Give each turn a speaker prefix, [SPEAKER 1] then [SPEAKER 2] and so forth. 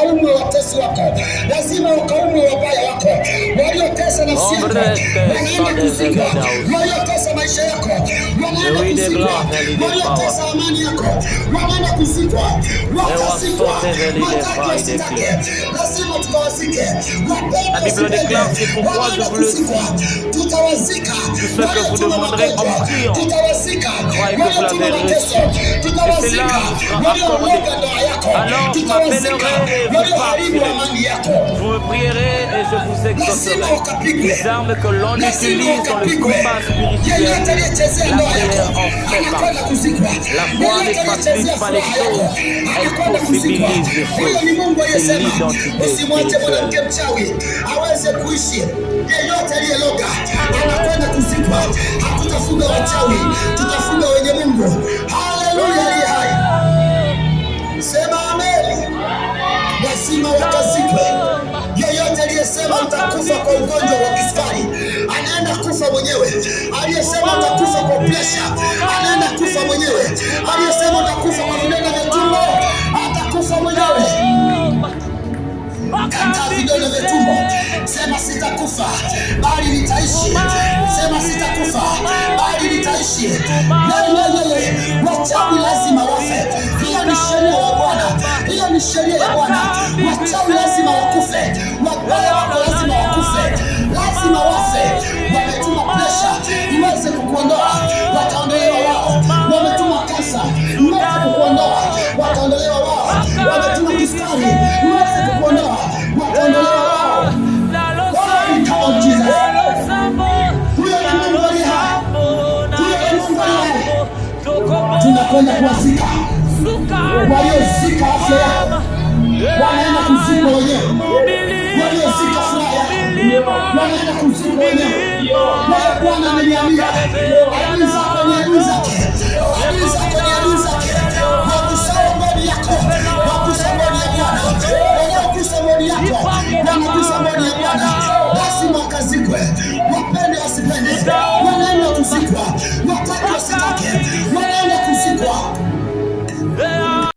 [SPEAKER 1] wakaumwe watesi wako, lazima wakaumwe wabaya wako, waliotesa nafsi yako wanaenda kuzikwa, waliotesa maisha yako wanaenda kuzikwa, waliotesa amani yako wanaenda kuzikwa, watazikwa, watake wasitake, lazima tukawazike,
[SPEAKER 2] La
[SPEAKER 1] wapende
[SPEAKER 2] Bible
[SPEAKER 1] wasipende,
[SPEAKER 2] déclare, c'est pourquoi je
[SPEAKER 1] wanaenda
[SPEAKER 2] vous le dis.
[SPEAKER 1] Kuzikwa, tutawazika.
[SPEAKER 2] Tout ce que vous
[SPEAKER 1] Waliotuma
[SPEAKER 2] demanderez en
[SPEAKER 1] magonjwa
[SPEAKER 2] priant,
[SPEAKER 1] tutawazika,
[SPEAKER 2] croyez que vous
[SPEAKER 1] waliotuma
[SPEAKER 2] l'avez
[SPEAKER 1] mateso
[SPEAKER 2] reçu. Et
[SPEAKER 1] tutawazika,
[SPEAKER 2] cela vous sera accordé.
[SPEAKER 1] waliologa ndoa yako
[SPEAKER 2] Alors vous
[SPEAKER 1] tutawazika,
[SPEAKER 2] m'appellerez et vous
[SPEAKER 1] walioharibu
[SPEAKER 2] partirez.
[SPEAKER 1] Amani yako
[SPEAKER 2] Vous me prierez et je vous
[SPEAKER 1] lazima
[SPEAKER 2] exaucerai.
[SPEAKER 1] wakapigwe,
[SPEAKER 2] Les armes que l'on
[SPEAKER 1] lazima
[SPEAKER 2] utilise dans le
[SPEAKER 1] wakapigwe.
[SPEAKER 2] Combat spirituel,
[SPEAKER 1] Yeyote aliyechezea
[SPEAKER 2] la
[SPEAKER 1] ndoa
[SPEAKER 2] prière
[SPEAKER 1] yako
[SPEAKER 2] en fait
[SPEAKER 1] anakwenda
[SPEAKER 2] partie.
[SPEAKER 1] kuzikwa.
[SPEAKER 2] La foi ne
[SPEAKER 1] Yeyote
[SPEAKER 2] facilite
[SPEAKER 1] aliyechezea
[SPEAKER 2] pas les
[SPEAKER 1] furaha yako
[SPEAKER 2] choses, elle
[SPEAKER 1] anakwenda kuzikwa.
[SPEAKER 2] possibilise les
[SPEAKER 1] Huyo
[SPEAKER 2] choses.
[SPEAKER 1] ni Mungu
[SPEAKER 2] C'est
[SPEAKER 1] aliyesema
[SPEAKER 2] l'identité
[SPEAKER 1] usimwache mwanamke
[SPEAKER 2] spirituelle.
[SPEAKER 1] Mchawi aweze kuishi. Yeyote aliyeloga anakwenda kuzikwa. Hatutafuga wachawi, tutafuga wenye Mungu. Haleluya, aliye hai, sema amen. Lazima wakazikwe. Yeyote aliyesema utakufa kwa ugonjwa wa kisukari anaenda kufa mwenyewe. Aliyesema utakufa kwa presha anaenda kufa mwenyewe. Aliyesema utakufa kwa vidonda vya tumbo atakufa mwenyewe. Kataa vidonda vya tumbo, sema sitakufa bali nitaishi. Sema sitakufa bali nitaishi. Yeyeyeye, wachawi lazima wafe. Hiyo ni sheria ya Bwana, hiyo ni sheria ya Bwana. Wachawi lazima wakufe, wabaya wako lazima wakufe, lazima wafe. Wametuma presha iweze kukuondoa, wataondolewa wao. Wametuma kansa iweze kukuondoa, wataondolewa wao. Wametuma kisukari iweze kukuondoa, wataondolewa wao. Oh, come on, Jesus. Huyo ni Mungu aliye hai, huyo ni Mungu aliye hai. Tunakwenda kuwazika waliozika afya yako, wanaenda kuzikwa wenyewe. Waliozika furaha yako, wanaenda kuzikwa wenyewe. Wewe Bwana ameniambia, adui zako ni adui zake.